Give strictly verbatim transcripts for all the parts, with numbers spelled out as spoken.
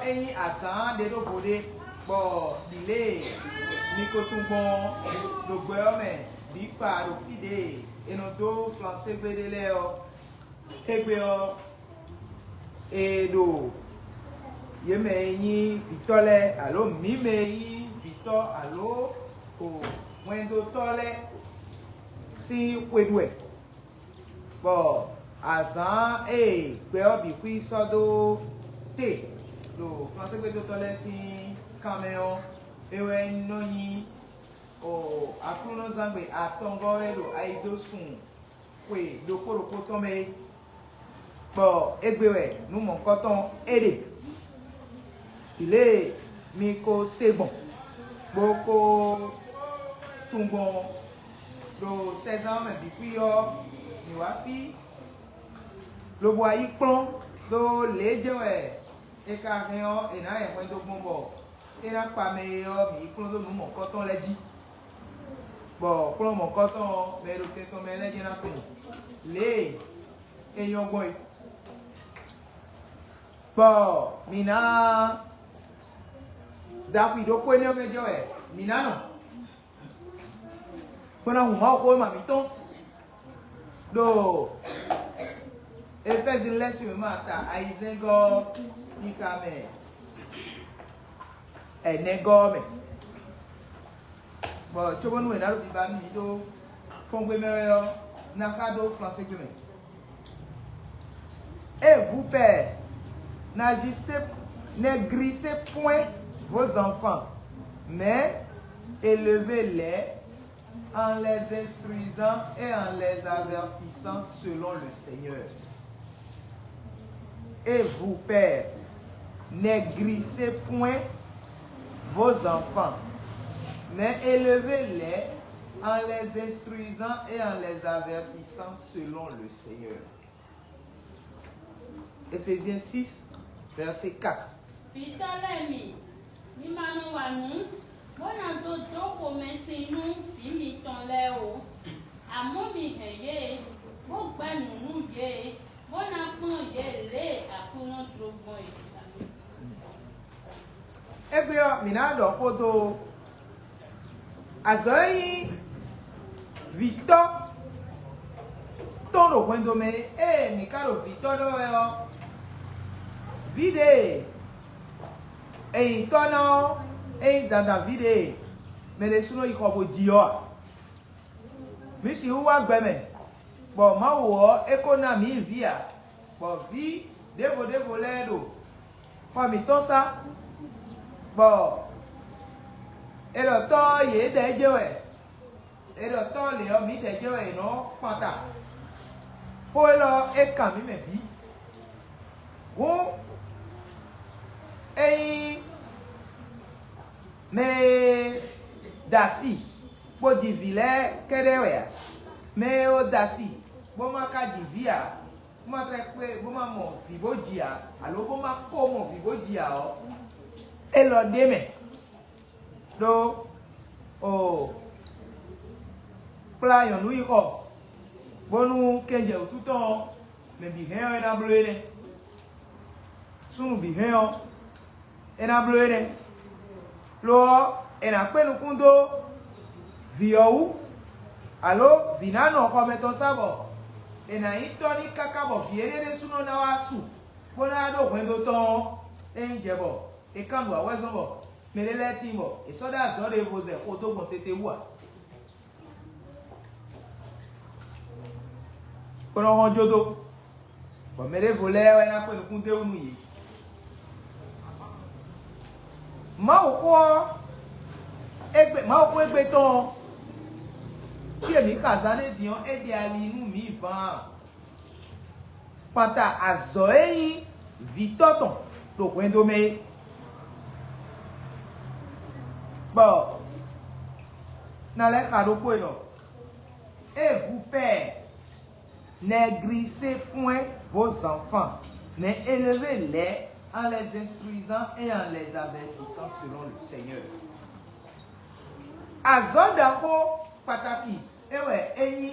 Ényí azǎn ɖé ɖó vo ɖé, bɔ ɖǐ lě e mi ko tunwun gbɔn ɖo gbɛ ɔ́ mɛ bǐ kpa ɖo fí ɖě e è nɔ dó flanségbé ɖé lɛ́ɛ ɔ́, égbé ɔ́, è ɖo yě mɛ e nyí vǐtɔ́ lɛ́ɛ, alo mǐ mɛ e nyí vǐtɔ́ alo o hwɛndótɔ́ lɛ́ɛ sín xwe ɖu wɛ, bɔ azǎn e gbɛ ɔ́ bǐ xwí sɔ́ dó te ɖo flanségbédótɔ́ lɛ́ɛ sín kan mɛ ɔ́, é wɛ nɔ nyí o aklúnɔzángbe atɔngɔ́ e ɖo ayidósun xwe ɖokpó ɖokpó tɔn mɛ é, bɔ égbé wɛ nǔ mɔ̌hunkɔtɔn é ɖe. Lě e mi ko se gbɔn, bó ko tunwun gbɔn ɖo sɛzán mɛ bǐ xwí ɔ́, mǐ wá fí, lobo wá yi kplɔ́n ɖó lě e jɛ́n wɛ è ka hɛn ɔ́, è nǎ hɛn hwɛndo gbɔn bɔ é ná kpa mɛ e ɔ́, mǐ yi kplɔ́n dó nǔ mɔ̌hunkɔtɔn lɛ́ɛ jí, bɔ kplɔ́n mɔ̌hunkɔtɔn ɔ́, mɛ e ɖo tɛn tɔn mɛ lɛ́ɛ jɛ́n ná tunwun lě e é nyɔ́ gbɔn é. Bɔ mǐ ná ɖaxwi ɖokpó énɛ́ ɔ́ mɛ jɛ́n wɛ mǐ ná nɔ, bó ná hun Mawuxówéma mǐtɔn ɖo Efɛ́zinu lɛ́ɛ sín wěma ta ayizɛ́ngɔ́ ɔ́, nika mɛ ɛnɛgɔ́ ɔ́ mɛ, bɔ cóbónú è nǎ ɖo biba nú mǐ ɖó fɔ́ngbé mɛ wɛ ɔ́, ná xá ɖó flanségbé mɛ. Et vous, pères, n'agissez, négligez point vos enfants, mais élevez-les en les instruisant et en les avertissant selon le Seigneur. Et vous, pères, négligez point vos enfants, mais élevez-les en les instruisant et en les avertissant selon le Seigneur. Éphésiens six, verset quatre. Vǐtɔ́ lɛ́ɛ mi, mi ma nɔ wa nǔ, bó ná dó dó xomɛsin nú vǐ mitɔn lɛ́ɛ ó. Amɔ̌ mi hɛn yě, bó gbɛ́ nǔ nú yě, bó ná kplɔ́n yě lě e Aklúnɔ jló gbɔn é. Égbé ɔ́, mǐ ná ɖɔ xó dó azɔ̌ e nyí vǐtɔ́ tɔn ɖo hwɛndo mɛ é. Ée mǐ ka ɖo vǐtɔ́ ɖɔ wɛ ɔ́, vǐ ɖě e è nyǐ tɔ́ ná ɔ́, é nyí dandan vǐ ɖě e mɛ ɖésúnɔ yi xɔ bó ji ɔ́ ǎ. Mǐ sixú wá gbɛ mɛ, bɔ Mawu ɔ́, é ko ná mǐ vǐ ǎ, bɔ vǐ ɖěvo ɖěvo lɛ́ɛ ɖo xɔ mǐtɔn sá, bɔ è ɖɔ tɔ́ ɔ́, yě ɖɛ jɛ wɛ, è ɖɔ tɔ́ lě ɔ́, mǐdɛɛ jɛ wɛ è nɔ kpan ta. Xó élɔ́ é kan mǐ mɛ bǐ. Hǔn ényí mɛ e ɖo asi bó ji vǐ lɛ́ɛ kɛ́ɖɛ́ wɛ ǎ. Mɛ e ɖo asi bó ma ka ji vǐ ǎ, bó ma tlɛ kpé bó ma mɔ vǐ bó ji ǎ, alo bó ma ko mɔ vǐ bó ji ǎ ɔ́, é lɔ ɖ'é mɛ. Ɖó o kplá nyɔ̌nu yi xɔ, bónú kɛnjɛ wǔtu tɔn ɔ́, mɛ bǐ hɛn ɔ́, é ná bló énɛ́. Súnnu bǐ hɛn ɔ́, é ná bló énɛ́. Lo ɔ́, è nǎ kpé nukún dó vǐ ɔ́ wú, alo vǐ ná nɔ xɔ mɛtɔn sá bɔ è nǎ nyí tɔ́ n'i káká bɔ vǐ énɛ́ ɖésúnɔ ná wá su, bó ná ɖó hwɛndo tɔn ɔ́, é nyí jɛ bɔ è kán ɖu awɛzɔ́n bɔ mɛ ɖé lɛ́ɛ tíin bɔ è sɔ́ ɖó azɔ̌ ɖěvo zɛ xo dó gbɔn tete wú ǎ. Bó nɔ hɔn jó dó, bɔ mɛ ɖěvo lɛ́ɛ wɛ ná kpé nukún d'é wú nú yě. Mawuxó ɔ́, égbé Mawuxó égbé tɔn ɔ́, fí e mǐ xa zán ɖé din ɔ́, é ɖe ali nú mǐ van a? Kpanta azɔ̌ e nyí vǐtɔ́ tɔn ɖo hwɛndo mɛ é. Bɔ ná lɛ́ xa ɖokpó e ɖɔ: Et vous, pères, négligez point vos enfants, mais élevez-les en les instruisant et en les avertissant selon le Seigneur. Azɔ̌ ɖaxó kpatáki é wɛ é nyí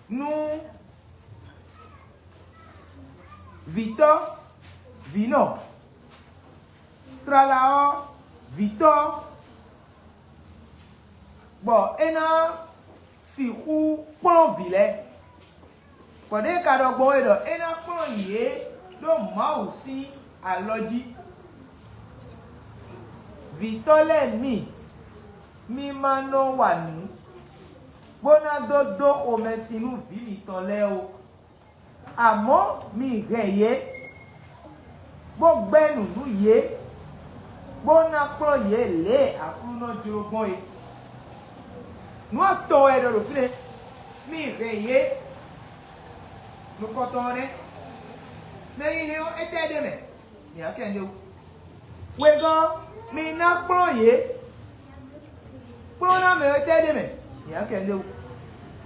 nú vǐtɔ́ vǐnɔ tlala ɔ́ vǐtɔ́, bɔ é ná sixú kplɔ́n vǐ lɛ́ɛ. Bɔ ɖěe ka ɖɔ gbɔn é ɖɔ é ná kplɔ́n yě ɖó Mawu sín alɔ jí. Vǐtɔ́ lɛ́ɛ mi, mi ma nɔ wa nǔ, bó ná dó dó xomɛsin nú vǐ mitɔn lɛ́ɛ ó. Amɔ̌ mi hɛn yě, bó gbɛ́ nǔ nú yě, bó ná kplɔ́n yě lě e Aklúnɔ jló gbɔn é. Nǔ atɔn wɛ è ɖɔ ɖo fínɛ́: mi hɛn yě. Nukɔntɔn ɔ́ nɛ́. Mɛ e hɛn ɔ́, étɛ́ ɖ'é mɛ? Mǐ ǎ kɛ ɖé wú. Wegɔ́, mi ná kplɔ́n yě. Kplɔ́n ná mɛ ɔ́, étɛ́ ɖ'é mɛ? Mǐ ǎ kɛ ɖé wú.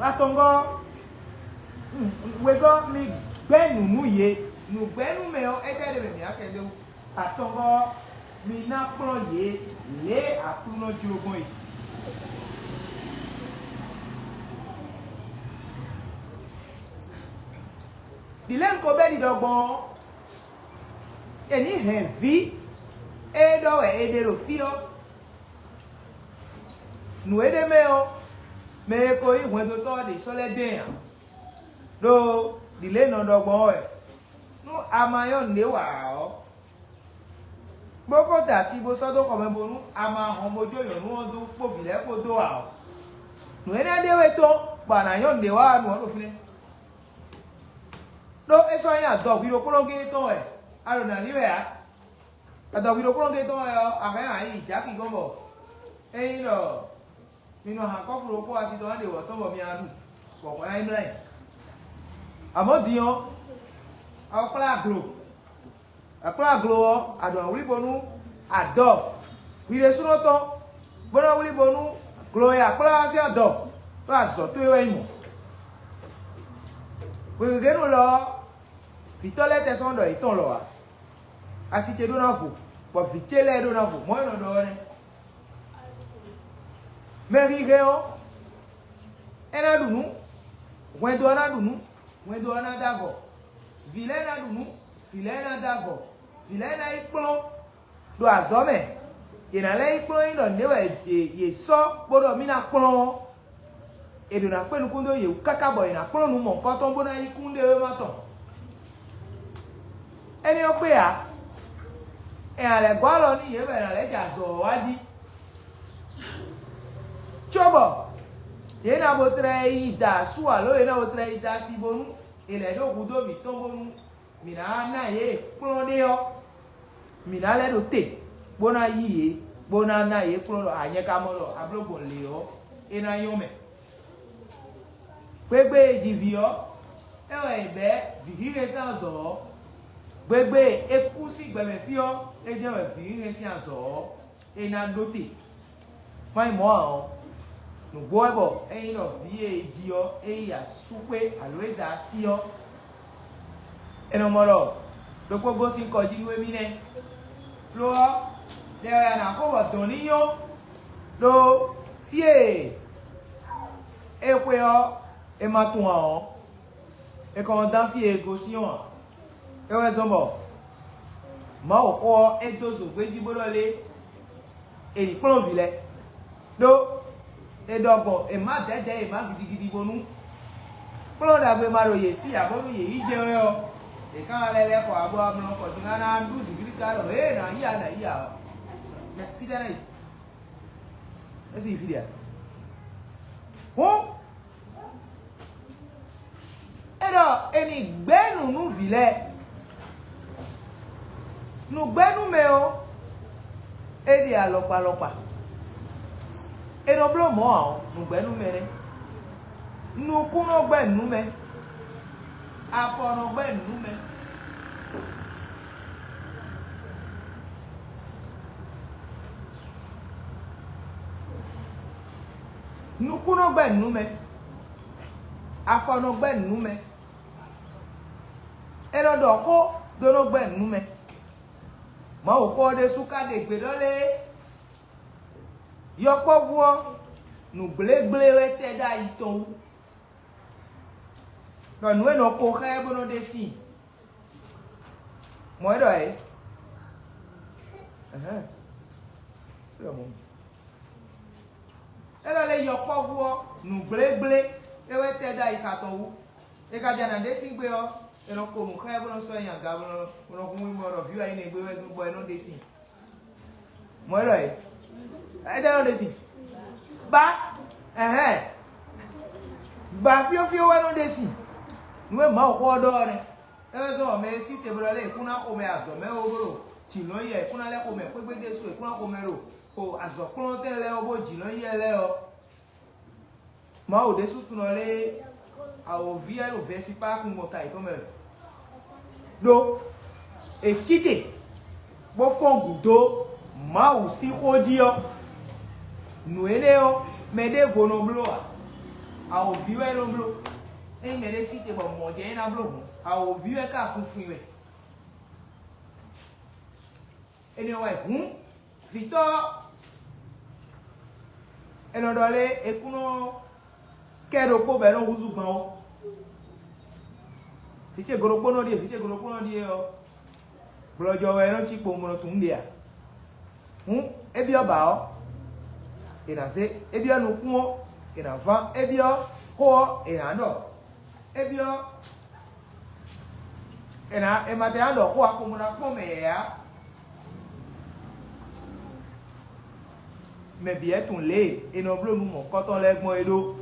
Atɔngɔ́, wegɔ́, mi gbɛ́ nǔ nú yě. Nǔgbɛ́númɛ ɔ́, étɛ́ ɖ'é mɛ? Mǐ ǎ kɛ ɖé wú. Atɔngɔ́, mi ná kplɔ́n yě lě e Aklúnɔ jló gbɔn é. Ɖi lě un ko bɛ́ ɖiɖɔ gbɔn ɔ́, è nǐ hɛn vǐ e ɖɔ wɛ è ɖe ɖo fí ɔ́. Nǔ énɛ́ mɛ ɔ́, mɛ e ko nyí hwɛndotɔ́ ɔ́ ɖě sɔ́ lɛ́ dɛn ǎ. Ɖó ɖi lě un nɔ ɖɔ gbɔn ɔ́ wɛ, nú a ma nyɔ́ nǔɖé wa ǎ ɔ́, bó ko da asi bó sɔ́ dó xɔ mɛ bónú a ma hɔn bó jó nyɔ̌nu ɔ́ dó kpó vǐ lɛ́ɛ kpó dó ǎ ɔ́, nǔ énɛ́ ɖé wɛ tɔn bɔ a nǎ nyɔ́ nǔɖé wa ɔ́, nǔ ɔ́ ɖo fínɛ́. Ɖó é sɔ́ nyí adɔhwi ɖokpónɔgé tɔn wɛ a ɖo nǎ lin wɛ ǎ. Adɔhwi ɖokpónɔgé tɔn wɛ ɔ́, a hɛn ǎ yi Jaki gɔ́n bɔ é nyí ɖɔ mi nɔ hǎn kɔ́fu ɖokpó asi tɔn ná ɖe wɔ̌ tɔn bɔ mi ná ɖu, bɔ hwɛ ná yi mlá ɛ. Amɔ̌ din ɔ́, a ko kplá aglo. A kplá aglo ɔ́, a ɖo nǎ wlí bónú adɔ hwi ɖésúnɔ tɔn, bó ná wlí bónú glo e a kplá ɔ́ sín adɔ ɖó azɔ̌ towe wɛ nyí mɔ̌. Hwegěgenu lɔ ɔ́, vǐtɔ́ lɛ́ɛ tɛ́ sɔ́ ɖɔ yětɔn lɔ ǎ. Asi ce ɖó ná vo, bɔ vǐ ce lɛ́ɛ ɖó ná vo, mɔ̌ è nɔ ɖɔ ɔ́ nɛ́. Mɛ hihɛ ɔ́, é ná ɖu nǔ, hwɛndo ɔ́ ná ɖu nǔ, hwɛndo ɔ́ ná dó avɔ. Vǐ lɛ́ɛ ná ɖu nǔ, vǐ lɛ́ɛ ná dó avɔ. Vǐ lɛ́ɛ ná yi kplɔ́n ɖo azɔ̌ mɛ. Yě ná lɛ́ yi kplɔ́n nyi ɖɔ nǔɖé wɛ yě sɔ́ bó ɖɔ mì ná kplɔ́n ɔ́, è ɖǒ ná kpé nukún dó yě wú káká bɔ yě ná kplɔ́n nǔ mɔ̌hunkɔtɔn bó ná yí kún ɖéwéma tɔn. Énɛ́ ɔ́ kpé ǎ, è nǎ lɛ́ gɔ́ alɔ nú yě bɔ è nǎ lɛ́ jɛ azɔ̌ ɔ́ wá jí. Cóbɔ yě ná bo tlɛ yi da asú alo yě ná bo tlɛ yi da asi bónú è lɛ̌ ɖó hudó mǐtɔn bónú mǐ ná ná yě kplɔ́n ɖé ɔ́, mǐ ná lɛ́ ɖo te, bó ná yí yě, bó ná ná yě kplɔ́n ɖɔ a nyɛ ka mɔ ɖɔ a bló gbɔn lě ɔ́, é ná nyɔ́ mɛ. Gbégbé e ji vǐ ɔ́, é wɛ è bɛ̌ vǐ híhɛ́n sín azɔ̌ ɔ́. Gbégbé e é kú sín gbɛmɛ fí ɔ́, é jɛ́n wɛ vǐ híhɛ́n sín azɔ̌ ɔ́, é ná ɖó te. Má nyí mɔ̌ ǎ ɔ́, nǔgbó wɛ bɔ ényí ɖɔ vǐ e è ji ɔ́, é yi asúxwé alo é da así ɔ́, è nɔ mɔ ɖɔ ɖokpó gosín kɔ jí nú émí nɛ́. Lo ɔ́, ɖɛ wɛ a nǎ xo bɔ dɔ̌n ní nyɔ́, ɖó fí e é xwe ɔ́, è ma tunwun ǎ ɔ́, è kɔn dán fí e è gosín ɔ́ ǎ. É wɛ zɔ́n bɔ Mawuxó ɔ́, é dó zǒgbé jí bó ɖɔ lé, è nǐ kplɔ́n vǐ lɛ́ɛ. Ɖó è ɖɔ gbɔn è má dɛ̌dɛ̌ è má gidigidi bónú kplɔ́n ɖagbe ma ɖo yě sí ǎ bónú yě yi jɛ wɛ ɔ́, è ká ná lɛ́ lɛ́ xɔ abɔ amlɔ kɔ dín ná ná ɖú zǐngídi ka ɖɔ hě nǎ yi a nǎ yi ǎ ɔ́. Fítɛ́ ná yi? É sì yi fí ɖe ǎ. Hǔn é ɖɔ è nǐ gbɛ́ nǔ nú vǐ lɛ́ɛ. Nǔgbɛ́númɛ ɔ́, é ɖe alɔkpa alɔkpa. È nɔ bló mɔ̌ ǎ ɔ́, nǔgbɛ́númɛ nɛ́. Nukún nɔ gbɛ́ nǔ nú mɛ. Afɔ nɔ gbɛ́ nǔ nú mɛ. Nukún nɔ gbɛ́ nǔ nú mɛ. Afɔ nɔ gbɛ́ nǔ nú mɛ. É nɔ ɖɔ xó dó nɔ gbɛ́ nǔ nú mɛ. Mawuxó ɔ́ ɖésú ka ɖe gbe ɖɔ lé, yɔkpɔ́vú ɔ́, nǔgblégbléwɛ́tɛ́ ɖ'ayǐ tɔn wú, ɖɔ nǔ e nɔ ko xá ɛ bó nɔ ɖe síin. Mɔ̌ é ɖɔ é. Ɛhɛn. É ɖɔ mɔ̌. É ɖɔ lé yɔkpɔ́vú ɔ́, nǔgblégbléé wɛ tɛ́ dó ayixa tɔn wú. È ka jɛ nǎ ɖe sín gbe ɔ́, è nɔ ko nǔ xá ɛ bó nɔ sɔ́ ɛ nyi aga bó nɔ bó nɔ hun mɔ ɖɔ vǐ wɛ nyí nɛgbé wɛ zɔn bɔ è nɔ ɖe sín. Mɔ̌ é ɖɔ é. Étɛ́ nɔ ɖe sín? Ba. Ɛhɛn. Ba fyɔ́fyɔ́ wɛ nɔ ɖe sín. Nǔ e Mawu xó ɔ́ ɖɔ ɔ́ nɛ́. É wɛ zɔ́n mɛ e sí te bó ɖɔ lé è kún ná xomɛ azɔ̌ mɛ ó ɖo jǐnɔ́ yɛ è kún ná lɛ́ xomɛ xwégbé ɖésú è kún ná xomɛ ɖo o azɔ̌kplɔ́ntɛn lɛ́ɛ ɔ́ bó jǐnɔ́ yɛ lɛ́ɛ ɔ́. Mawu ɖésú tunɔ lé awǒví wɛ ɖo vɛ̌sipákun gbɔn ta yětɔn mɛ wɛ. Ɖó è cí te bó fɔ́n gǔdo Mawu sín xó jí ɔ́, nǔ énɛ́ ɔ́, mɛ ɖěvo nɔ bló ǎ. Awǒví wɛ é nɔ bló. Ényí mɛɖé sí te bɔ mɔ̌ jɛ́n é ná bló hǔn, awǒví wɛ ka funfun i wɛ. Énɛ́ wɛ hǔn, vǐtɔ́ ɔ́, è nɔ ɖɔ lé è kún nɔ kɛ ɖokpó bɔ é nɔ húzú gbɔn ó. Vǐ ce go ɖokpónɔ ɖíe, vǐ ce go ɖokpónɔ ɖíe ɔ́, gbɔjɔ wɛ é nɔ cí kpowun bó nɔ tunwun ɖe ǎ. Hǔn é byɔ́ ba ɔ́, è nǎ zé; é byɔ́ nukún ɔ́, è nǎ ván; é byɔ́ xó ɔ́, è nǎ ɖɔ; é byɔ́ è nǎ è ma tɛ ná ɖɔ xó ǎ, kpowun bó ná kpɔ́n mɛ yɛ̌yɛ́ ǎ. Mɛ bǐ wɛ tunwun lě e è nɔ bló nú mɔ̌kɔtɔn lɛ́ɛ gbɔn é ɖó.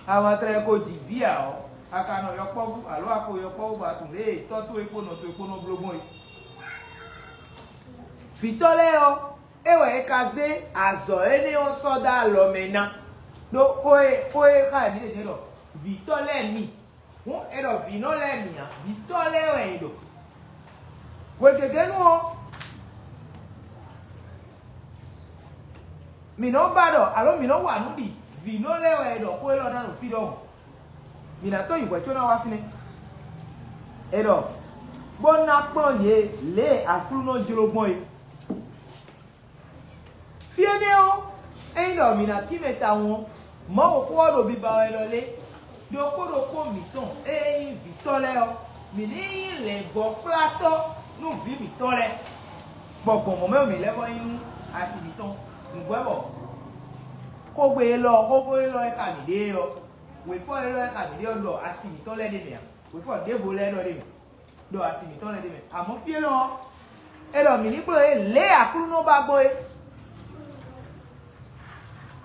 A ma tlɛ ko ji vǐ ǎ ɔ́, a ka nɔ yɔkpɔ́vú alo a ko yɔkpɔ́vú bɔ a tunwun lě e tɔ́ towe kpó nɔ towe kpó nɔ bló gbɔn é. Vǐtɔ́ lɛ́ɛ ɔ́, é wɛ è ka zé azɔ̌ énɛ́ ɔ́ sɔ́ dó alɔ mɛ ná, ɖó xó e xó e xá mǐ ɖe ɖɔ vǐtɔ́ lɛ́ɛ mi. Hǔn è ɖɔ vǐnɔ lɛ́ɛ mi ǎ, vǐtɔ́ lɛ́ɛ wɛ è ɖɔ. Hwegěgénu ɔ́, mǐ nɔ ba ɖɔ alo mǐ nɔ wa nǔ ɖi vǐnɔ lɛ́ɛ wɛ è ɖɔ xó élɔ́ ná ɖo fí ɖɔhun. Mǐ ná tɔ́n yi hwɛ̌ có ná wá fínɛ́. È ɖɔ bó ná kplɔ́n yě lě e Aklúnɔ jló gbɔn é. Fí énɛ́ ɔ́, ényí ɖɔ mǐ ná tínmɛ tawun ɔ́, Mawuxó ɔ́ ɖo biba wɛ ɖɔ lé? Ɖokpó ɖokpó mǐtɔn e nyí vǐtɔ́ lɛ́ɛ ɔ́, mǐ ní nyí lɛ̌ngbɔ́kplátɔ́ nú vǐ mǐtɔn lɛ́ɛ, bɔ gbɔn mɔ̌ mɛ ɔ́ mǐ lɛ́ vɔ nyí nú asi mǐtɔn. Nǔgbɛ́ bɔ xógbe élɔ́, xógbe élɔ́ e ka mǐ ɖe é ɔ́, wěfɔ élɔ́ e ka mǐ ɖe ɔ́ ɖɔ asi mǐtɔn lɛ́ɛ ɖ'é mɛ ǎ; wěfɔ ɖěvo lɛ́ɛ ɖɔ ɖ'é mɛ, ɖɔ asi mǐtɔn lɛ́ɛ ɖ'é mɛ. Amɔ̌ fí élɔ́ ɔ́, é ɖɔ mǐ ní kplɔ́n yě lě e Aklúnɔ ba gbɔn é.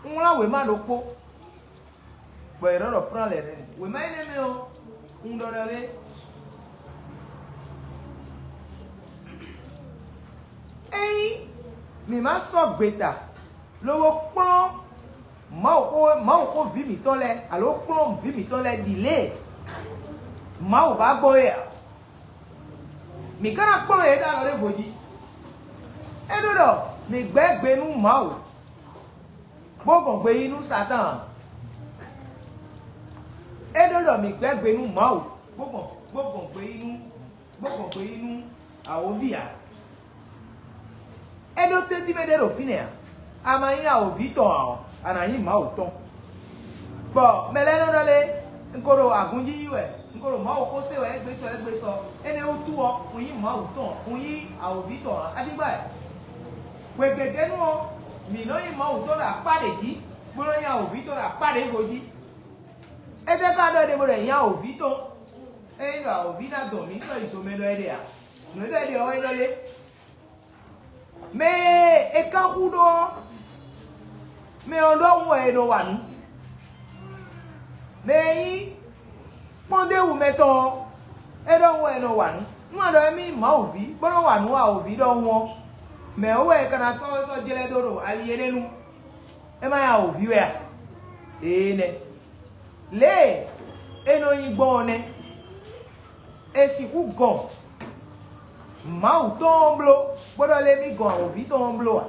Un wlán wěma ɖokpó, bɔ è nɔ ɖɔ Plán lɛ́ɛ nɛ́. Wěma énɛ́ mɛ ɔ́, un ɖɔ ɖɔ lé? Ényí mǐ ma sɔ́ gbeta lobo kplɔ́n Mawuxó Mawuxó vǐ mǐtɔn lɛ́ɛ alo kplɔ́n vǐ mǐtɔn lɛ́ɛ ɖi lě e Mawu ba gbɔn é ǎ, mǐ ka ná kplɔ́n yě ɖó alɔ ɖěvo jí. É ɖó ɖɔ mǐ gbɛ́ gbe nú Mawu, bó gbɔn gbe yí nú Satáan ǎ. É ɖó ɖɔ mǐ gbɛ́ gbe nú Mawu, bó gbɔn bó gbɔn gbe yí nú bó gbɔn gbe yí nú awǒvi ǎ. É ɖó tɛ́ntin mɛ ɖé ɖo fínɛ́ ǎ; a ma nyí awǒvi tɔn ǎ ɔ́, a nǎ nyí Mawu tɔn. Bɔ mɛ lɛ́ɛ nɔ ɖɔ lé, un ko ɖo agunjí yí wɛ, un ko ɖo Mawu xó se wɛ égbé sɔ égbé sɔ; énɛ́ wútu ɔ́, un nyí Mawu tɔn, un nyí awǒvi tɔn ǎ. A ɖi gbɛ? Hwegěgénu ɔ́, mǐ nɔ nyí Mawu tɔn ɖo akpá ɖě jí, bó nɔ nyí awǒvi tɔn ɖo akpá ɖěvo jí. Étɛ́ ka ɖɔ é ɖe bó ɖɔ è nyí awǒvi tɔn? Ényí ɖɔ awǒvi ná dɔn mǐ sɔ́ yi zomɛ ɖɔ é ɖe ǎ. Nǔ e ɖɔ é ɖe ɔ́ wɛ nyí ɖɔ lé? Mɛ e è kán xú ɖó ɔ́, mɛ ɔ́ ɖɔhun wɛ è nɔ wa nǔ. Mɛ e nyí kpɔ́ndéwǔmɛtɔn ɔ́, é ɖɔhun wɛ è nɔ wa nǔ. Nú a ɖɔ émí nyí Mawu ví, bó nɔ́ wa nǔ awǒvi ɖɔhun ɔ́, mɛ̌ wú wɛ è ka ná sɔ́ sɔ́ jlɛ́ dó ɖo ali énɛ́ nu? É ma nyí awǒvi wɛ a? Ee nɛ́. Lě e é nɔ nyí gbɔn ɔ́ nɛ́. È sixú gɔn Mawu tɔn ɔ́ bló, bó ɖɔ lé mì gɔn awǒvi tɔn ɔ́ bló ǎ.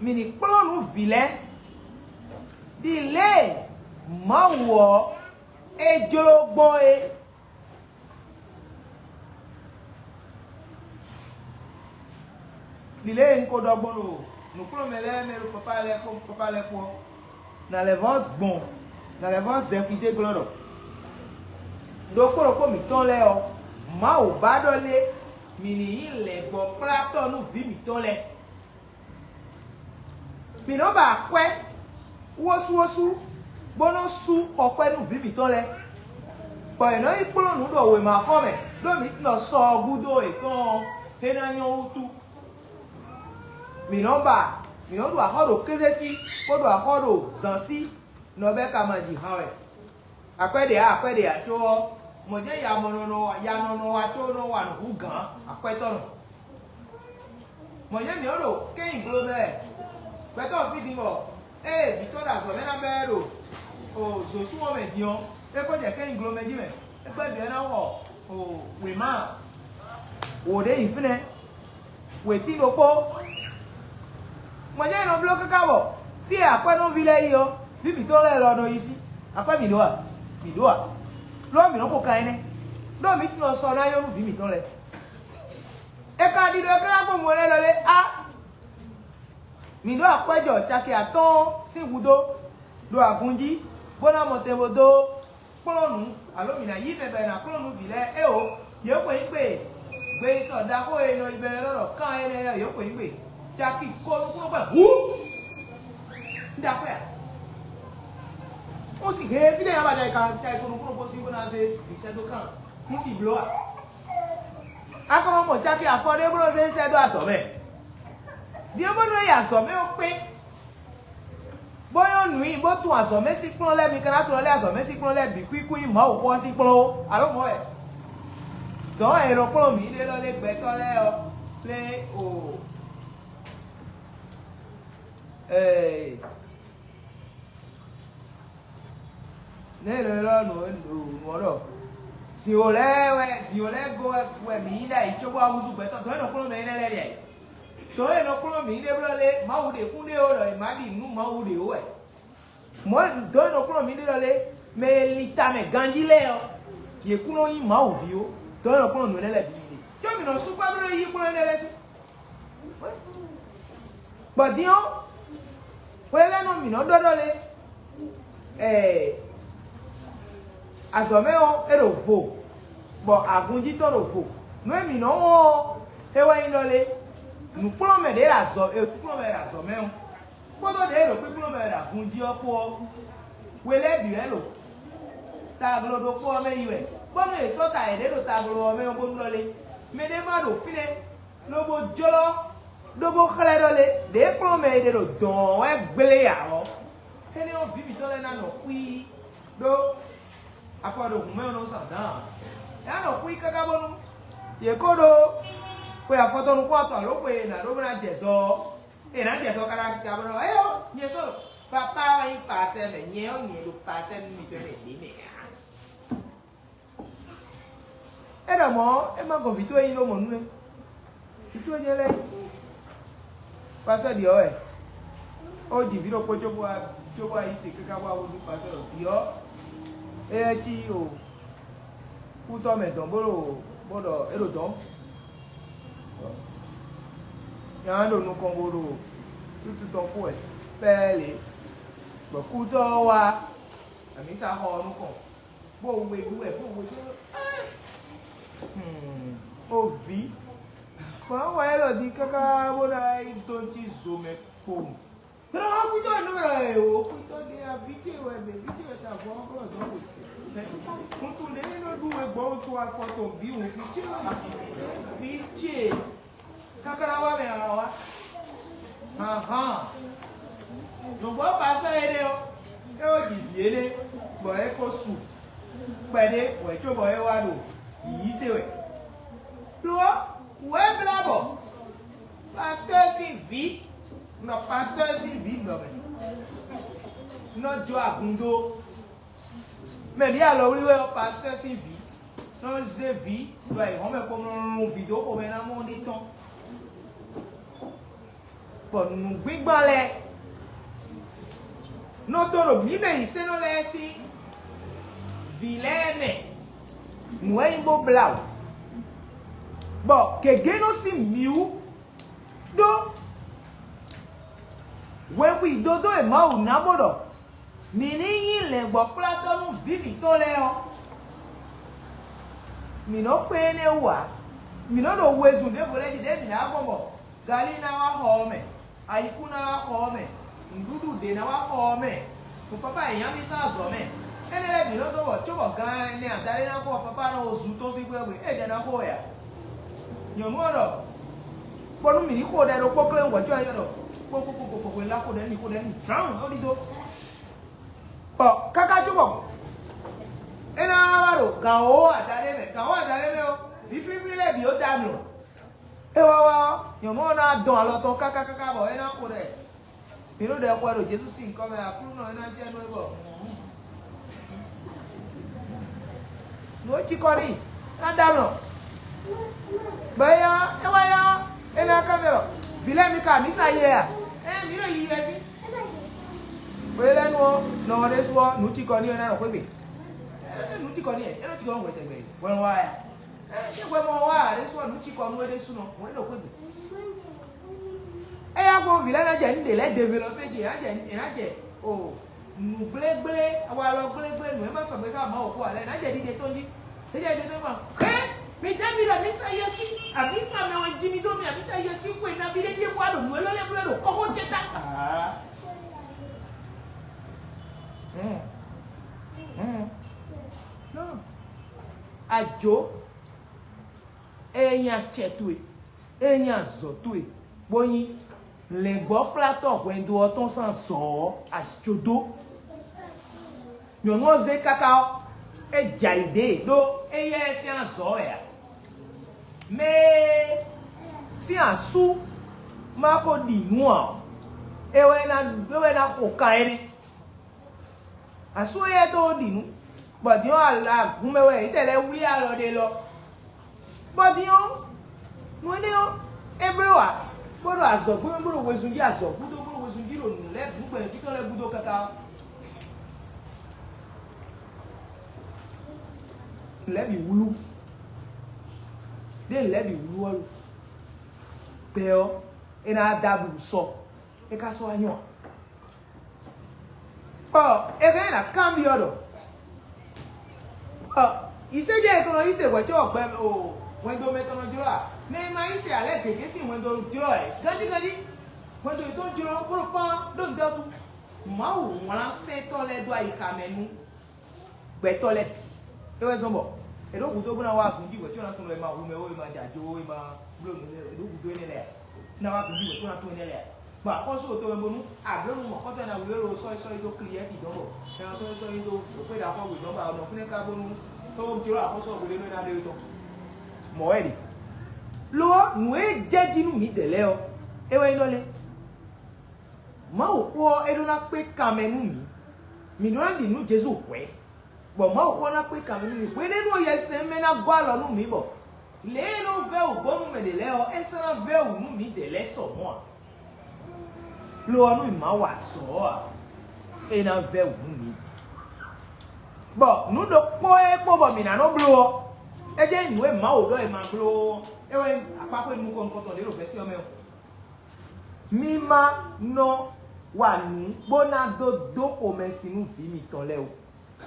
Mǐ ní kplɔ́n nǔ vǐ lɛ́ɛ, ɖi lě e Mawu ɔ́ é jló gbɔn é. Lǐlɛ́ e un ko ɖɔ gbɔn ɖo nǔkplɔ́nmɛ lɛ́ɛ mɛ ɖo papá lɛ́ɛ kpó papá lɛ́ɛ kpó ɔ́, nǎ lɛ́ vɔ́ gbɔn, nǎ lɛ́ vɔ́ zɛ xwídó glɔ́ ɖɔ: ɖokpó ɖokpó mǐtɔn lɛ́ɛ ɔ́, Mawu ba ɖɔ lé mǐ ní nyí lɛ̌ngbɔ́kplátɔ́ nú vǐ mǐtɔn lɛ́ɛ. Mǐ nɔ́ ba akwɛ́ wósúwósú, bó nɔ́ sú xɔ kwɛ́ nú vǐ mǐtɔn lɛ́ɛ, bɔ è nɔ́ yi kplɔ́n nǔ ɖo wěmaxɔ mɛ, ɖó mǐ tunwun ɖɔ sɔ ɔ́ gúdo yětɔn ɔ́, é ná nyɔ́ wútu. Mǐ nɔ́ ba, mǐ nɔ́ ɖu axɔ́ ɖo kéze sí, bó ɖu axɔ́ ɖo zǎn sí, nɔ bɛ́ ka ma ji han wɛ. Akwɛ́ ɖě ǎ, akwɛ́ ɖě ǎ có ɔ́, mɔ̌ jɛ́n ya mɔ nɔ nɔ ya nɔ nɔ wa có nɔ wa nǔ hú gǎn akwɛ́tɔ́ nɔ. Mɔ̌ jɛ́n mǐ nɔ́ ɖo kɛ́nyi glo mɛ wɛ. Gbɛtɔ́ ɔ́ fí din bɔ ée vǐ tɔn ɖo azɔ̌ mɛ ná bɛ́ ɛ ɖo zǒsún ɔ́ mɛ din ɔ́, é ko jɛ kɛ́nyi glo mɛ jí mɛ. É gbɛ́ bǐ ɔ́ ná xɔ wěma wǒ ɖé nyi fínɛ́, wětín ɖokpó. Mɔ̌ jɛ́n è nɔ bló káká bɔ fí e akwɛ́nɔví lɛ́ɛ yi ɔ́, vǐ mǐtɔn lɛ́ɛ lɔ nɔ yi sí. Akwɛ́ mǐ ɖó a? Mǐ ɖó a? Lo ɔ́, mǐ nɔ́ xo kan énɛ́, ɖó mǐ tunwun sɔ ná nyɔ́ nú vǐ mǐtɔn lɛ́ɛ. É ka ɖiɖɔ é ka ná gbɔn mɔ lɛ́ɛ lɔ lé á. Mǐ ɖó akwɛ́ jɔ caki atɔ́ɔ́n sín gúdo ɖo agun jí, bó ná mɔ tɛn bó dó kplɔ́n nǔ, alo mǐ ná yí mɛ bɔ è nǎ kplɔ́n nǔ vǐ lɛ́ɛ. Éeǒ, yě xweyǐgbe gbe sɔ ɖaxó e è nɔ yi bɔ è nɔ ylɔ́ ɖɔ kan énɛ́ ɔ́, yě xweyǐgbe caki ko nukúnnú kpɛn hǔ. Un ɖo akwɛ́ a? Un si he fínɛ́ nya ba jɛ ka ta ko nukúnnú ko sín bó ná zé vǐ sɛ́ dó kan. Un si bló a? A ka nɔ mɔ caki afɔ ɖé bó nɔ zé sɛ́ dó azɔ̌ mɛ. Din ɔ́, bó nɔ yi azɔ̌ mɛ ɔ́ kpé, bó nyɔ́ nǔ nyi, bó tunwun azɔ̌ mɛ sín kplɔ́n lɛ́ɛ, mi ka ná tunwun lɛ́ azɔ̌ mɛ sín kplɔ́n lɛ́ɛ bǐ kwíkwí Mawuxó ɔ́ sín kplɔ́n ó, alo mɔ̌ wɛ? Dɔ̌n e è nɔ kplɔ́n mǐ ɖe lɔ lé gbɛtɔ́ lɛ́ɛ ɔ́, lé o ee, nɛ̌ è nɔ ylɔ́ nǔ nǔ ɔ́ ɖɔ? Zǐnwó lɛ́ɛ wɛ, zǐnwó lɛ́ɛ go wɛ mǐ nyí ɖ'ayǐ cóbó wá húzú gbɛtɔ́. Dɔ̌n è nɔ kplɔ́n mɛ énɛ́ lɛ́ɛ ɖe ayǐ. Dɔ̌n è nɔ kplɔ́n mǐ ɖe blɔ́ lé, Mawu ɖe kún ɖe ó ɖɔ è má ɖi nǔ Mawu ɖe ó wɛ. Mɔ̌ dɔ̌n e nɔ kplɔ́n mǐ ɖe lɔ lé, mɛ e lin tamɛ ganjí lɛ́ɛ ɔ́, yě kún nɔ nyí Mawu ví ó. Dɔ̌n e nɔ kplɔ́n nǔ énɛ́ lɛ́ɛ bǐ ɖe. Có mǐ nɔ sú kpá bó nɔ yí kplɔ́n énɛ́ lɛ́ɛ sí. Bɔ din ɔ́, hwe lɛ́ɛ nɔ mǐ nɔ ɖɔ ɖɔ lé, ɛɛ, azɔ̌ mɛ ɔ́, é ɖo vo, bɔ agunjí tɔn ɖo vo. Nǔ e mǐ nɔ wɔn ɔ́, é wɛ nyí ɖɔ lé, nǔkplɔ́nmɛ ɖě ɖo azɔ̌, è kplɔ́n mɛ ɖo azɔ̌ mɛ ɔ́, kpódó ɖě e ɖo kpíkplɔ́n mɛ ɖo agun jí ɔ́ kpó ɔ́, we lɛ́ɛ bǐ wɛ ɖo taglo ɖokpó ɔ́ mɛ yi wɛ, bónú è sɔ́ ta yěɖée ɖo taglo ɔ́ mɛ ɔ́ bónú ɖɔ lé, mɛɖé ma ɖo fínɛ́, lobo jlɔ́, lobo xlɛ́ ɖɔ lé, ɖě kplɔ́n mɛ e ɖe ɖo dɔ̌n ɔ́ wɛ gblé ǎ ɔ́, énɛ́ ɔ́, vǐ mǐtɔn lɛ́ɛ ná nɔ xwíí ɖó afɔ ɖo hǔn mɛ ɔ́ nɔ sa dǎn ǎ. É ná nɔ xwíí káká bónú yě kó ɖó xwe afɔtɔn nukún atɔn alo xwe e è nǎ ɖó bó ná jɛ zɔ ɔ́, è nǎ jɛ zɔ káká bó nɔ éyó nyɛ sɔ́ papá ɔ́ nyí pasɛ mɛ, nyɛ ɔ́ nyɛ ɖo pasɛ nú mitɔn lɛ́ɛ ɖě mɛ ǎ. É ɖɔ mɔ̌ é má gɔn vǐ towe nyí ɖó mɔ̌ nú é. Vǐ towe jɛ lɛ́ɛ pasɛ ɖiɔ wɛ. Ó ji vǐ ɖokpó cóbó wá cóbó wá yí se káká bó wá húzú pasɛ ɖɔ vǐ ɔ́, éyɛ́ cí o kútɔ́ mɛ dɔn bó ɖo bó ɖɔ é ɖo dɔn. Nya ɖo nukɔn bó ɖo tútu tɔn fó wɛ pɛ́ɛ́ lě, bɔ kútɔ́ ɔ́ wá amǐsaxɔ ɔ́ nukɔn, bó we ɖú wɛ, bó we ɖú wɛ. Ó vǐ, kplɔ́n wɛ élɔ́ din káká bó ná yi dó cí zo mɛ kpowun. Kplɔ́n wá kútɔ́ nɔ ɛ o, kútɔ́ ɖé aví ce wɛ mɛ, ví ce wɛ ta vɔ ɔ́ kplɔ́n dɔn we. Wuntun ɖé nɔ ɖu wɛ gbɔ wuntun afɔ tɔn bǐ wun, ví ce wɛ ví ce. Kakla wá mɛ ǎ wá. Hǎnhǎn. Nǔgbó pasɔ́ énɛ́ ɔ́, é wǒ ji vǐ énɛ́, bɔ é ko su kpɛɖé wɛ cóbɔ é wá ɖo yǐyí se wɛ. Lo ɔ́, wǔ é blá bɔ pastɔ́ sín vǐ, nɔ pastɔ́ sín vǐ ɖɔ mɛ, nɔ jó agun dó. Mɛ bǐ alɔwlí wɛ ɔ́, pastɔ́ sín vǐ nɔ zé vǐ ɖo ayǐhɔ́n mɛ kpɔ́nmlɔ́nmlɔ́ vǐ dó xomɛ ná mɔ ɖé tɔn. Bɔ nǔgbígbán lɛ́ɛ nɔ dó ɖo mǐ mɛ nyisénɔ lɛ́ɛ sín vǐ lɛ́ɛ mɛ nǔ wɛ nyí bó blá wǔ, bɔ gěgé nɔ sín mǐ wú ɖó hwexwǐdódó e Mawu ná bó ɖɔ mǐ ní nyí lɛ̌ngbɔ́kplátɔ́ nú vǐ mǐtɔn lɛ́ɛ ɔ́, mǐ nɔ́ kpé énɛ́ wú ǎ. Mǐ nɔ ɖo wezun ɖěvo lɛ́ɛ jí ɖěe mǐ ná gbɔn bɔ galí ná wá xɔ ɔ́ mɛ, ayikún ná wá xɔ ɔ́ mɛ, nǔɖuɖu ɖě ná wá xɔ ɔ́ mɛ, nǔ pápá e nyá mì sín azɔ̌ mɛ. Énɛ́ lɛ́ɛ bǐ nɔ zɔ́n bɔ cóbɔ gan ɛnɛ adaɖé ná xo ɔ́, pápá nɔ wo zu tɔn sín xwé ɔ́ gbe. Ée ɖɛ ná xo wɛ a? Nyɔ̌nu ɔ́ ɖɔ: Bónú mǐ ní xo ɖɛ ɖokpó klé wú hwɛ̌ có ɔ́ ɖɔ kpókpókpókpó hwenu lá xo ɖɛ nú mì, xo ɖɛ nú mì drǎwn ɔ́ ɖidó. Bɔ káká cóbɔ é ná wá ɖo gǎn wǒ adaɖé mɛ, gǎn wǒ adaɖé mɛ ɔ́, vǐ flíflí lɛ́ɛ bǐ ó da mlɔ. É wá wá ɔ́, nyɔ̌nu ɔ́ ná dɔn alɔ tɔn káká káká bɔ é ná xo ɖɛ. Mǐ ɖo ɖɛ xo wɛ ɖo Jezu sín nyǐkɔ mɛ, Aklúnɔ é ná jɛ nú é bɔ nǔ e cikɔ n'i ná dó amlɔ. Bɔ é ɔ́, é wá ɔ́, é ná kanbyɔ́ ɖɔ: Vǐ lɛ́ɛ mi ka mǐ sa yi lɛ a? Ɛ́n mǐ ɖo yiyi wɛ sín. Bɔ é lɛ́ nu ɔ́, nɔ ɔ́ ɖésú ɔ́, nǔ cikɔ n'i ɔ́ ná nɔ xwé gbe. Nǔ cikɔ n'i wɛ, é nɔ cikɔ nú hwɛtɛgbɛ hwɛ un wá ya. Ée hwɛ mɔ wá ǎ ɖésú ɔ́, nǔ cikɔ nú é ɖésúnɔ, hwɛ é ɖo xwé gbe. Éyɛ́ gbɔn vǐ lɛ́ɛ ná jɛ nǔ ɖě lɛ́ɛ develɔpé ce, yě ná jɛ yě ná jɛ o nǔ gblégblé, walɔ gblégblé, nǔ e ma sɔgbe xá Mawu xó ǎ lɛ́ɛ, yě ná jɛ ɖiɖe tɔn jí. Yě jɛ ɖiɖe tɔn jí ma. Hɛn, mi jɛ mi ɖɔ mi sa yɛ sí, abǐ sa mɛ wɛ jí mi dó mi, abǐ sa yɛ sí xwe nabí ɖé ɖíe wá ɖo nǔ élɔ́ lɛ́ɛ bló ɖo kɔ́xó ce ta. Aa. Hɛn. Hɛn. Nɔ. Ajo. Ée nyí acɛ towe, ée nyí azɔ̌ towe, bó nyí lɛ̌ngbɔ́flátɔ́ hwɛndo ɔ́ tɔn sín azɔ̌ ɔ́, a jǒ dó. Nyɔ̌nu ɔ́ zé káká ɔ́, é jɛ ayǐ ɖe ɖó éyɛ́ sín azɔ̌ wɛ ǎ. Mɛ e sín asú ma ko ɖi nǔ ǎ ɔ́, é wɛ ná é wɛ ná xo kan énɛ́. Asú éyɛ́ dó ɖi nǔ, bɔ din ɔ́, agun mɛ wɛ yě tɛ lɛ́ wlí alɔ ɖe lɔ. Bɔ din ɔ́, nǔ énɛ́ ɔ́, é bló ǎ, bó ɖo azɔ̌ gbé, bó ɖo wezun jí azɔ̌ gúdo, bó ɖo wezun jí ɖo nǔ lɛ́ɛ bǐ gbɛ̌ fí tɔn lɛ́ɛ gúdo káká ɔ́, nǔ lɛ́ɛ bǐ wlú. Ɖé nǔ lɛ́ɛ bǐ wlú ɔ́ lo? Gbɛ ɔ́, é ná dó ablu sɔ, é ka sɔ́ wá nyɔ́ ǎ. Bɔ è hɛn ɛ ná kanbyɔ́ ɖɔ: Ɔ, yǐséjɛ e tɔn nɔ yí se hwɛ̌cɔ́ gbɛ o hwɛndo mɛ tɔn nɔ jlɔ́ a? Mɛ e ma yí se ǎ lɛ́ɛ gěgé sín hwɛndo jlɔ́ ɛ ganjí ganjí. Hwɛndo yětɔn jlɔ́ bó nɔ kpɔ́n ɖó ŋdɔ́ bú. Mawu wlán sɛ́n tɔn lɛ́ɛ dó ayixa mɛ nú gbɛtɔ́ lɛ́ɛ bǐ. É wɛ zɔ́n bɔ è ɖǒ gǔdo bó ná wá agun jí hwɛ̌cɔ́ ná tunwun è ma hu mɛ ó, è ma jɛ ajo ó, è ma bló nǔ lɛ́ɛ, è ɖǒ gǔdo énɛ́ lɛ́ɛ ǎ. Ná wá agun jí hwɛ̌cɔ́ ná tunwun énɛ́ lɛ́ɛ ǎ. Bɔ axɔ́sú ò to wɛ bónú ablǒnu mɔ̌xɔtɔn ná wlí lo sɔ́yi sɔ́yi dó Kliyɛ́ti dɔn bɔ é ná sɔ́yi sɔ́yi dó ɖo xwé ɖaxó wě dɔn bɔ nɔ fínɛ́ ka bónú é wó jló axɔ́sú ɔ́ hwelé nú é ná ɖe tɔn. Mɔ̌ wɛ ɖe. Lo ɔ́, nǔ e jɛ jí nú mǐdɛɛ lɛ́ɛ ɔ́, é wɛ nyí ɖɔ lé? Mawuxó ɔ́, é ɖó ná kpé kan mɛ nú mǐ. Mǐ ɖó ná ɖi nǔ Jezu hwɛ̌. Bɔ Mawu xó ná kpé kanmɛ nú mi. Hwenɛ́nu ɔ́, Yɛsinsɛn mɛ ná gɔ́ alɔ nú mǐ bɔ lě e é nɔ vɛ́ wǔ gbɔn nú mɛ ɖě lɛ́ɛ ɔ́, é sɔ́ ná vɛ́ wǔ nú mǐdɛɛ lɛ́ɛ sɔ mɔ̌ ǎ. Lo ɔ́, nú mǐ ma wa azɔ̌ ɔ́ ǎ, é ná vɛ́ wǔ nú mǐ. Bɔ nǔ ɖokpó e kpo bɔ mǐ ná nɔ bló ɔ́, é jɛ́n nyí nǔ e Mawu ɖɔ è ma bló ɔ́, é wɛ nyí akpáxwé nukɔn nukɔntɔn ɖě ɖo vɛ̌si ɔ́ mɛ ɔ́. Mi ma nɔ wa nǔ bó ná dó dó xomɛsin nú vǐ mitɔn lɛ́ɛ ó.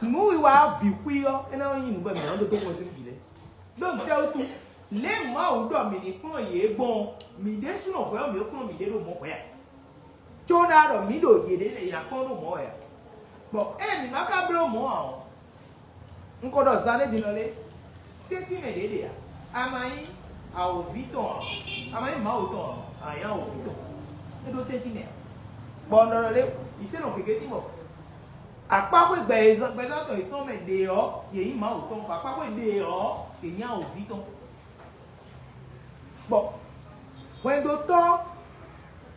Nǔwiwa ɔ́ bǐ xwí ɔ́, é ná nyí nǔ bɔ mǐ ná dó dó xomɛsin nú vǐ lɛ́ɛ. Ɖó nǔtɛ́ wútu? Lě e Mawu ɖɔ mǐ ní kplɔ́n yě gbɔn ɔ́, mǐ ɖésúnɔ hwɛ̌ ɔ́, mǐ ɖo kplɔ́n mǐɖée ɖo mɔ̌ hwɛ̌ ǎ. Có ná ɖɔ mǐ ɖo yěɖée lɛ́ɛ, yě ná kplɔ́n ɖó mɔ̌ wɛ ǎ. Bɔ ée mǐ ma ka bló mɔ̌ ǎ ɔ́, un ko ɖɔ zan ɖé din lɔ lé, tɛ́ntin mɛ ɖě ɖe ǎ. A ma nyí awǒvi tɔn ǎ, a ma nyí Mawu tɔn ǎ, a nyǐ awǒvi tɔn. É ɖó tɛ́ntin mɛ ǎ. Bɔ un ɖɔ lɔ lé, yi sɛ́ nɔ gěgé dín bɔ akpáxwé gbɛ e zɔn gbɛzán tɔn yětɔn mɛ ɖě ɔ́, yě nyí Mawu tɔn, bɔ akpáxwé ɖě ɔ́, yě nyí awǒvi tɔn. Bɔ hwɛndotɔ́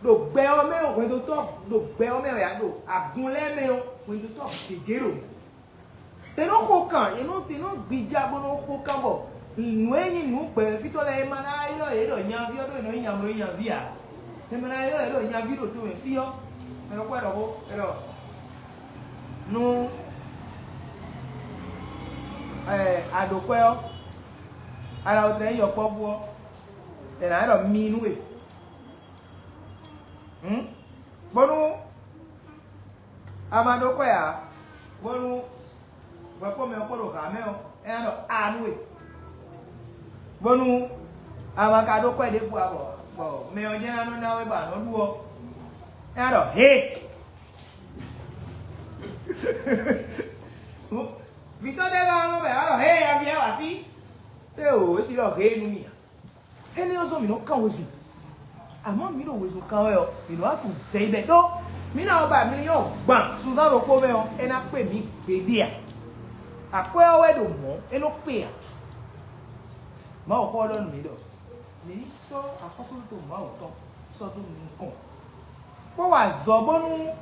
ɖo gbɛ ɔ́ mɛ ɔ́, hwɛndotɔ́ ɖo gbɛ ɔ́ mɛ wɛ a ɖo agun lɛ́ɛ mɛ ɔ́, hwɛndotɔ́ gěgé ɖo mɔ̌. È nɔ xo kan, è nɔ è nɔ gbija bó nɔ xo kan bɔ nǔ e nyí nǔ gbɛmɛfítɔ́ lɛ́ɛ é ma ná ylɔ́ yě ɖɔ nyaví ɔ́ ɖó è nɔ nyí nya mló nyí nyaví ǎ. È ma ná ylɔ́ yě ɖɔ nyaví ɖo to mɛ fí ɔ́, è nɔ kpɔ́ ɖɔ xó è ɖɔ nú aɖǒkwɛ́ ɔ́, alawutɛn nyí yɔkpɔ́vú ɔ́, è nǎ ɖɔ mi nú we. Hǔn, bónú a ma ɖó kwɛ́ ǎ, bónú hwɛ kpó mɛ ɔ́ kpó ɖo hǎ mɛ ɔ́, é ná ɖɔ a nú we. Bónú A ma ka ɖó kwɛ́ ɖěbǔ ǎ bɔ bɔ mɛ ɔ́ jɛ́n ná nɔ ná we bɔ a nɔ ɖu ɔ́. É ná ɖɔ hé. Vǐtɔ́ ɖé lɔ nɔ bɛ a ɖɔ hé, avi ɛ wá fí. Éeǒ, é si ɖɔ hé nú mì ǎ. Énɛ́ ɔ́ zɔ́n mǐ nɔ kán wezun. Amɔ̌ mǐ ɖo wezun kán wɛ ɔ́, mǐ nɔ wá tunwun zɛ yi bɛ̌ ɖó mǐ ná ɔ́ ba mǐ nyɔ́ gban sunzán ɖokpó mɛ ɔ́, é ná kpé mǐ gbeɖé ǎ. Akwɛ́ ɔ́ wɛ ɖo mɔ̌, é nɔ kpé ǎ. Mawuxó ɔ́ ɖɔ nú mǐ ɖɔ mǐ ní sɔ́ axɔ́súɖuto Mawu tɔn sɔ́ dó nukɔn, bó wa azɔ̌ bónú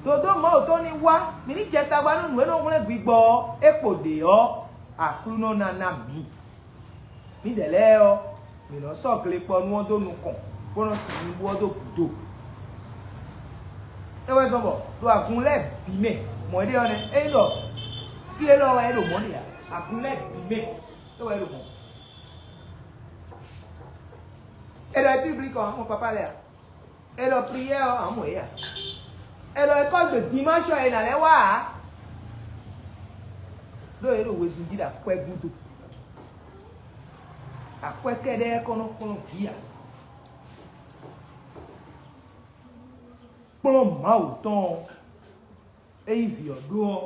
dodó Mawu tɔn ní wá, mǐ ní jɛ tagba nú nǔ e nɔ hwlɛ́n gbigbɔ ɔ́, é kpo ɖě ɔ́, Aklúnɔ ná ná mǐ. Mǐdɛɛ lɛ́ɛ ɔ́, mǐ nɔ sɔ́ glekpɔ́nú ɔ́ dó nukɔn, bó nɔ sin nyibú ɔ́ dó gǔdo. É wɛ zɔ́n bɔ ɖo agun lɛ́ɛ bǐ mɛ, mɔ̌ é ɖe ɔ́ nɛ́. Ényí ɖɔ fí élɔ́ wɛ é ɖo mɔ̌ ɖe ǎ, agun lɛ́ɛ bǐ mɛ é wɛ é ɖo mɔ̌. É ɖɔ é cí blikɔ ǎ, mɔ papá lɛ́ɛ ǎ. É ɖɔ priyɛ́ ɔ́, ǎ mɔ é ǎ. É ɖɔ école de dimanche ɔ́, è nǎ lɛ́ wá ǎ. Ɖó é ɖo wezun jí ɖo akwɛ́ gúdo. Akwɛ́ kɛ́ɖɛ́ kɔ́ nɔ kplɔ́n vǐ ǎ. Kplɔ́n Mawu tɔn ɔ́, ényí vǐ ɔ́ ɖó ɔ́,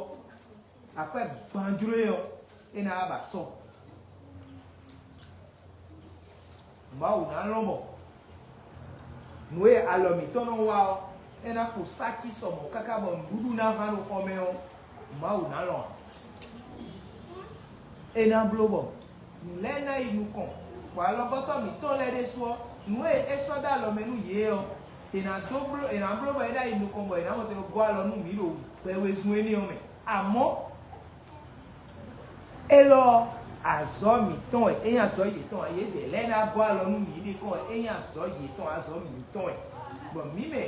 akwɛ́ gbanjló e ɔ́, é ná wá ba sɔ. Mawu ná lɔn bɔ nǔ e alɔ mǐtɔn nɔ wa ɔ́, é ná kpo sácí sɔ mɔ̌ káká bɔ nǔɖuɖu ná hán ɖo xɔ mɛ ɔ́, Mawu ná lɔn ǎ. É ná bló bɔ nǔ lɛ́ɛ ná yi nukɔn, bɔ alɔgɔ́tɔ́ mǐtɔn lɛ́ɛ ɖésú ɔ́, nǔ e é sɔ́ dó alɔ mɛ nú yě ɔ́, è nǎ dó bló, è nǎ bló bɔ é ná yi nukɔn bɔ è nǎ mɔ te gɔ́ alɔ nú mǐ ɖo gbɛ wezun énɛ́ ɔ́ mɛ. Amɔ̌, élɔ́ ɔ́, azɔ̌ mǐtɔn wɛ, é nyí azɔ̌ yětɔn ǎ. Yědɛɛ lɛ́ɛ ná gɔ́ alɔ nú mǐ ɖe kɔn wɛ, é nyí azɔ̌ yětɔn, azɔ̌ mǐtɔn wɛ. Bɔ mǐ mɛ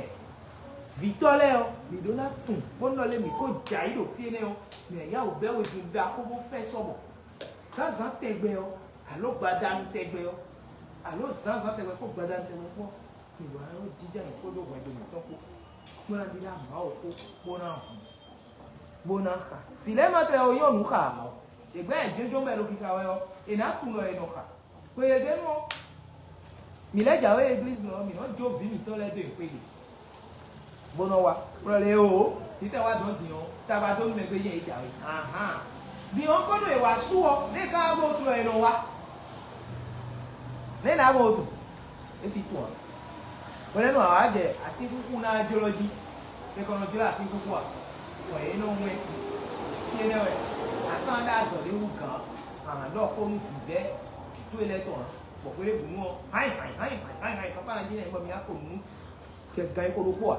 vǐtɔ́ lɛ́ɛ ɔ́, mǐ ɖó ná tunwun, bónú nɔ lé mǐ kó jɛ ayǐ ɖo fí énɛ́ ɔ́, mǐ ná yá wǔ bɛ́ wezun ɖaxó bó fɛ́ sɔ́ bɔ zǎnzǎn tɛgbɛ ɔ́, alǒ gbadanu tɛgbɛ ɔ́, alǒ zǎnzǎn tɛgbɛ kpó gbadanu tɛgbɛ kpó, mǐ wá nɔ jínjɔ́n ayǐ kpódó hwɛndo mǐtɔn kpó, bó ná ɖíɖá Mawu kpó, bó ná hun, bó ná xa. Vǐ lɛ́ɛ ma tlɛ ɔ́ nyɔ́ nǔ xa ǎ ɔ́, è gbɛ́ ɛ jójó bɔ è ɖo xixa wɛ ɔ́, è nǎ tunwun ɖɔ è nɔ xa. Xweyěgbe nú ɔ́, mǐ lɛ́ jǎwe eglízi mɛ ɔ́, mǐ nɔ́ jó vǐ mǐtɔn lɛ́ɛ dó nyi xwé ɖe, bó nɔ́ wá. Kplɔ́ lě o, títɛ wá dɔn din ɔ́, taba dó nú mɛ gbé jɛ é jǎwe. Ahan. Din ɔ́, kɔ́ nú è wǎ sú ɔ́, nɛ̌ ka wá bó tunwun ɛ nɔ wá? Nɛ̌ nǎ bó tunwun? É sí tunwun ǎ. Hwenɛ́nu a wǎ jɛ atínkúnkún ná jlɔ́ jí, è kɔ nɔ jlɔ́ atínkúnkún a? Bɔ yě nɔ wɛn fí énɛ́ wɛ, a sán ɖó azɔ̌ ɖé wú gǎn, a nǎ ɖɔ xó nú vǐvɛ́ vǐ towe lɛ́ɛ tɔn ǎ. Bɔ hwe ɖěbǔnu ɔ́, hányi hányi hányi hányi hányi hányi, pápá ná jí nɛ́ bɔ mi ná ko nǔ jɛ gan e xo ɖokpó ǎ.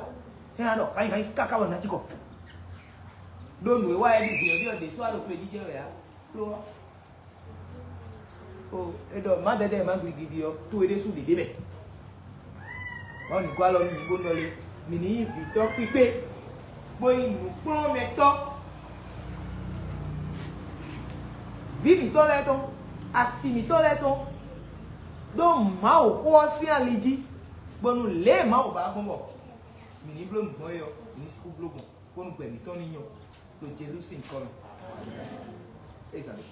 É ná ɖɔ hányi hányi káká bɔ nǎ cí kɔ. Ɖó nǔ e wa wɛ ɖi vǐ ɔ́ ɖi ɔ́ ɖě sɔ́ wá ɖo xwé jí jɛ wɛ ǎ. Tló ɔ́. O, é ɖɔ mǎdɛdɛ e má gligidi ɔ́, to é ɖésú ɖě ɖ'é mɛ. Mawu ní gɔ́ alɔ nú mǐ bó nɔ lé, mǐ ní nyí vǐtɔ́ kpíkpé, bó nyí nǔkplɔ́nmɛtɔ́. Vǐ mǐtɔn lɛ́ɛ tɔn, asi mǐtɔn lɛ́ɛ tɔn, ɖó Mawuxó ɔ́ sín ali jí, bónú lě e Mawu ba gbɔn bɔ mǐ ní bló nǔ gbɔn é ɔ́, mǐ ní sixú bló gbɔn, bónú gbɛ mǐtɔn ní nyɔ, ɖo Jezu sín nyǐkɔ mɛ. Ezali.